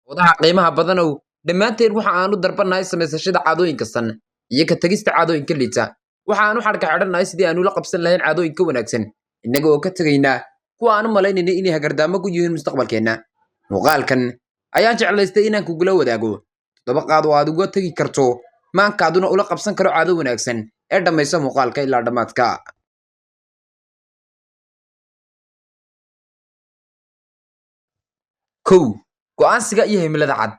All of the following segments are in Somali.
Wadaha qiimaha badanow, dhammaanteen waxa aanu darbannahay samaysashada caadooyinka san iyo ka tegista caadooyinka liita. Waxa aanu xadhka xidhannahay sidii aanu la qabsan lahayn caadooyinka wanaagsan, innaga oo ka tegaynaa kuwa aanu malaynayna inay hagardaamo ku yihiin mustaqbalkeenna. Muuqaalkan ayaan jeclaystay inaan kugula wadaago toddoba qaad oo aad uga tegi karto maankaaduna ula qabsan karo caado wanaagsan ee dhammaysa muuqaalka ilaa dhammaadka. Kow, go'aansiga iyo himilada cad.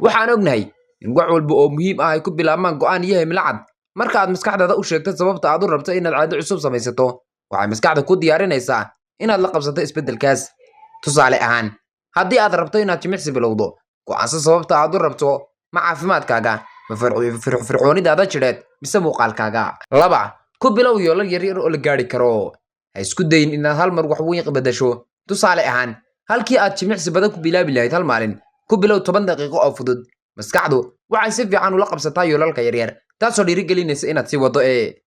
Waxaan ognahay in wax walba oo muhiim ah ay ku bilaabmaan go'aan iyo himilo cad. Marka aad maskaxdaada u sheegto sababta aad u rabto inaad caado cusub samaysato, waxay maskaxda ku diyaarinaysaa inaad la qabsato isbeddelkaas. Tusaale ahaan, haddii aad rabto inaad jimicsi bilowdo, go'aanso sababta aad u rabto: ma caafimaadkaaga, ma firfircoonidaada jidheed, mise muuqaalkaaga? Laba, ku bilow yoolal yaryar oo la gaari karo. Ha isku dayin inaad hal mar wax weyn beddesho. Tusaale ahaan, halkii aad jimicsi badan ku bilaabi lahayd hal maalin, ku bilow 10 daqiiqo oo fudud. Maskaxdu waxay si fiican ula qabsataa yoolalka yaryar, taasoo dhiirigelinaysa inaad sii wado. Ee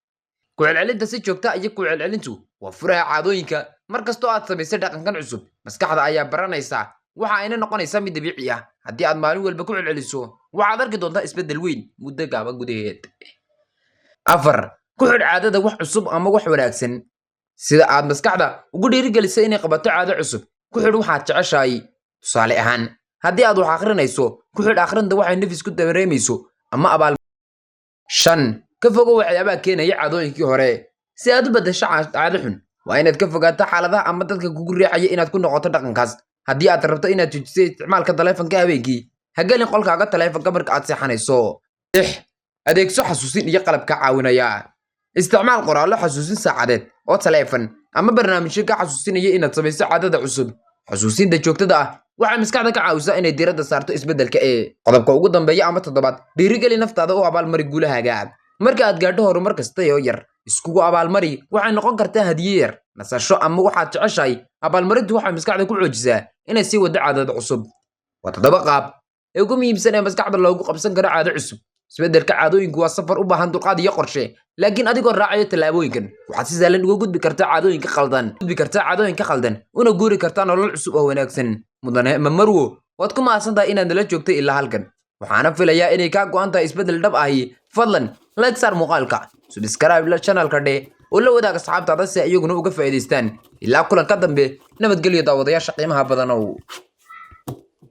ku celcelinta si joogta iyo ku celcelintu waa furaha caadooyinka. Mar kastoo aad samaysay dhaqankan cusub, maskaxda ayaa baranaysa, waxa ayna noqonaysaa mid dabiici ah. Haddii aad maalin walba ku celceliso, waxaad arki doontaa isbeddel weyn muddo gaaban gudaheed. Afar, ku xidh caadada wax cusub ama wax wanaagsan. Sida aad maskaxda ugu dhiirigelisay inay qabato caado cusub, ku xidh waxaad jeceshahay. Tusaale ahaan, haddii aad wax akhrinayso, ku xidh akhrinta waxay nafis ku dareemayso ama abaal. Shan, ka fogow waxyaabaha keenaya caadooyinkii hore. Si aad u beddesho caado xun, waa inaad ka fogaato xaaladaha ama dadka kugu riixaya inaad ku noqoto dhaqankaas. Haddii aad rabto inaad joojiso isticmaalka taleefanka habeenkii, ha gelin qolkaaga taleefanka marka aad seexanayso. Lix, adeegso xasuusin iyo qalab kaa caawinaya. Isticmaal qoraallo xasuusin saacadeed oo taleefan ama barnaamijyo ka xasuusinaya inaad samayso caadada cusub. Xasuusinta joogtada ah waxay maskaxda ka caawisaa inay diiradda saarto isbeddelka. Ee qodobka ugu dambeeya ama toddobaad, dhiirigeli naftaada u abaalmari guulahaaga. Marka aad gaadho horumar kasta oo yar, iskugu abaalmari. Waxay noqon kartaa hadiye yar, nasasho ama waxaad jeceshahay. Abaalmarintu waxay maskaxda ku xoojisaa inay sii wado caadada cusub. Waa toddoba qaab ee ugu muhiimsan ee maskaxda loogu qabsan karo caado cusub. Isbeddelka caadooyinku waa safar u baahan dulqaad iyo qorshe, laakiin adigoo raacaya tallaabooyinkan, waxaad si sahlan uga gudbi kartaa caadooyinka khaldan, una guuri kartaa nolol cusub oo wanaagsan. Mudane ma marwo, waad ku mahadsan tahay inaad nala joogtay ilaa halkan, waxaana filayaa inay kaa go'an tahay isbeddel dhab ahi. Fadlan like saar muuqaalka, subscribe la channelka dhe, oo la wadaag asxaabtaada si ay iyaguna uga faa'iidaystaan. Ilaa kulanka dambe, nabadgelyo, daawadayaasha qiimaha badanow.